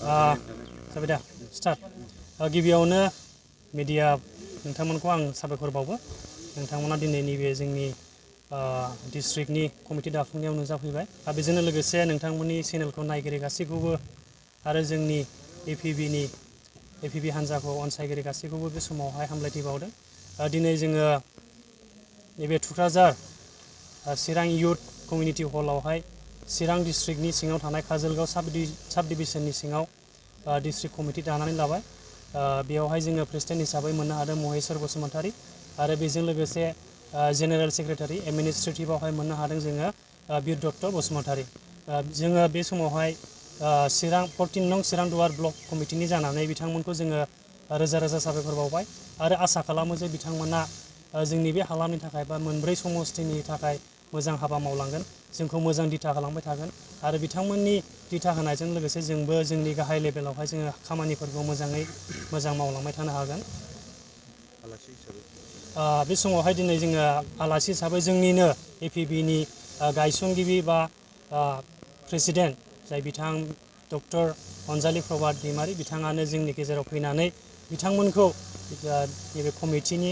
जाबाय दा स्टार्ट गिबियावनो मिडिया नोंथांमोनखौ आं साबायखर बावो नोंथांमोना दिनै नैबे जोंनि डिस्ट्रिक्टनि कमिटि दाफुंनायाव नुजाफैबाय आरो बेजोंनो लोगोसे नोंथांमोननि चेनेलखौ नायगिरि गासैखौबो आरो जोंनि एपिबि हान्जाखौ अनसायगिरि गासैखौबो बे समावहाय हामलायथि बावदों दिनै जोङो नैबे थुक्राझार चिरां इयुथ कमिउनिटि हलावहाय चिरां डिस्ट्रिक्टनि सिङाव थानाय काजलगांव साब डिभिजननि सिङाव डिस्ट्रिक्ट कमिटि दानानै लाबाय बेयावहाय जोङो प्रेसिडेन्ट हिसाबै मोननो हादों महेश्वर बसुमतारी आरो बेजों लोगोसे जेनेरेल सेक्रेटारि एडमिनिस्ट्रेटिभआवहाय मोननो हादों जोङो बिर दत्त बसुमतारी जोङो बे समावहाय चिरां 14 नं चिरां दुवार ब्लक कमिटिनि जानानै बिथांमोनखौ जोङो रोजा रोजा साबायखर बावबाय आरो आसा खालामो जे बिथांमोना जोंनि बे हालामनि थाखाय बा मोनब्रै समस्तिनि थाखाय मोजां हाबा मावलांगोन जोंखौ मोजां दिथा खालामबाय थागोन आरो बिथांमोननि दिथा होनायजों लोगोसे जोंबो जोंनि गाहाय लेभेलावहाय जोङो खामानिफोरखौ मोजां मावलांबाय थानो हागोन बे समावहाय दिनै जोङो आलासि हिसाबै जोंनिनो एपिबिनि गायसनगिरि बा प्रेसिडेन्ट जाय बिथां डक्टर अनजालि प्रभात दैमारि बिथाङानो जोंनि गेजेराव फैनानै बिथांमोनखौ नैबे कमिटिनि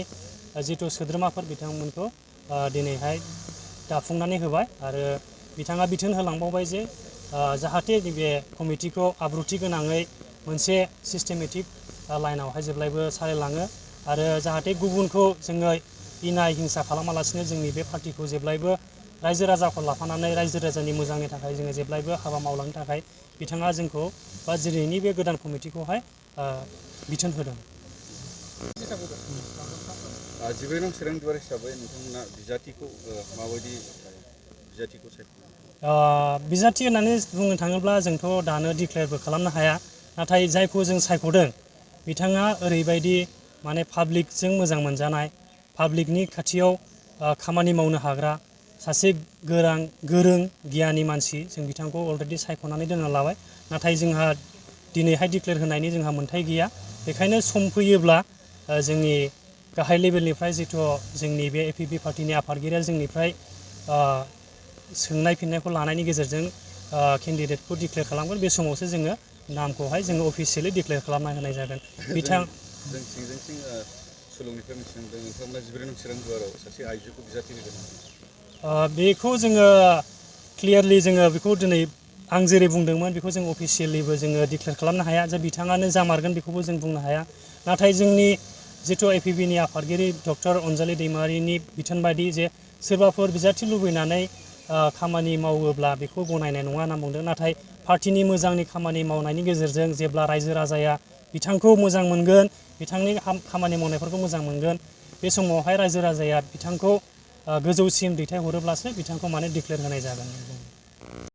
जिथु सोद्रोमाफोर बिथांमोनखौ दिनैहाय दाफुंनानै होबाय आरो बिथाङा बिथोन होलांबावबाय जे जाहाथे नैबे कमिटिखौ आब्रुथि गोनाङै मोनसे सिस्टेमेटिक लाइनावहाय जेब्लायबो सालायलाङो आरो जाहाथे गुबुनखौ जोङो इनाय हिंसा खालामालासिनो जोंनि बे पार्टिखौ जेब्लायबो रायजो राजाखौ लाफानानै रायजो राजानि मोजांनि थाखाय जोङो जेब्लायबो हाबा मावलांनो थाखाय बिथाङा जोंखौ बा दिनैनि बे गोदान कमिटिखौहाय बिथोन होदों 14 नं चिरां दुवार हिसाबै नोंथांमोना बिजाथिखौ माबायदि बिजाथिखौ सायख'यो बिजाथि होननानै बुंनो थाङोब्ला जोंथ' दानो डिक्लेयारबो खालामनो हाया नाथाय जायखौ जों सायख'दों बिथाङा ओरैबायदि माने पाब्लिकजों मोजां मोनजानाय पाब्लिकनि खाथियाव खामानि मावनो हाग्रा सासे गोरों गियानि मानसि जों बिथांखौ अलरेडि सायख'नानै दोनना लाबाय नाथाय जोंहा दिनैहाय डिक्लेयार होनायनि जोंहा मोन्थाय गैया बेखायनो सम फैयोब्ला जोंनि गाहाय लेभेलनिफ्राय जिथु जोंनि बे एपिबि पार्टिनि आफादगिरिया जोंनिफ्राय सोंनाय फिन्नायखौ लानायनि गेजेरजों केन्डिडेटखौ डिक्लेयार खालामगोन बे समावसो जोङो नामखौहाय जोङो अफिसियेलि डिक्लेयार खालामना होनाय जागोन बिथां जों सिंजों सुलुंनिफ्राय मिथिनो मोनदों नोंथांमोना 14 नं चिरां दुवाराव सासे आइजोखौ बिजाथि होगोन बेखौ जोङो क्लियारलि जोङो बेखौ दिनै आं जेरै बुंदोंमोन बेखौ जों अफिसियेलिबो जोङो डिक्लेयार खालामनो हाया जे बिथाङानो जामारगोन बेखौबो जों बुंनो हाया नाथाय जोंनि जिथु एपिबिनि आफादगिरि डक्टर अनजालि दैमारिनि बिथोन बायदि जे सोरबाफोर बिजाथि लुबैनानै खामानि मावोब्ला बेखौ गनायनाय नङा होनना बुंदों नाथाय पार्टिनि मोजांनि खामानि मावनायनि गेजेरजों जेब्ला रायजो राजाया बिथांखौ मोजां मोनगोन बिथांनि खामानि मावनायफोरखौ मोजां मोनगोन बे समावहाय रायजो राजाया बिथांखौ गोजौसिम दैथायहरोब्लासो बिथांखौ माने डिक्लेयार होनाय जागोन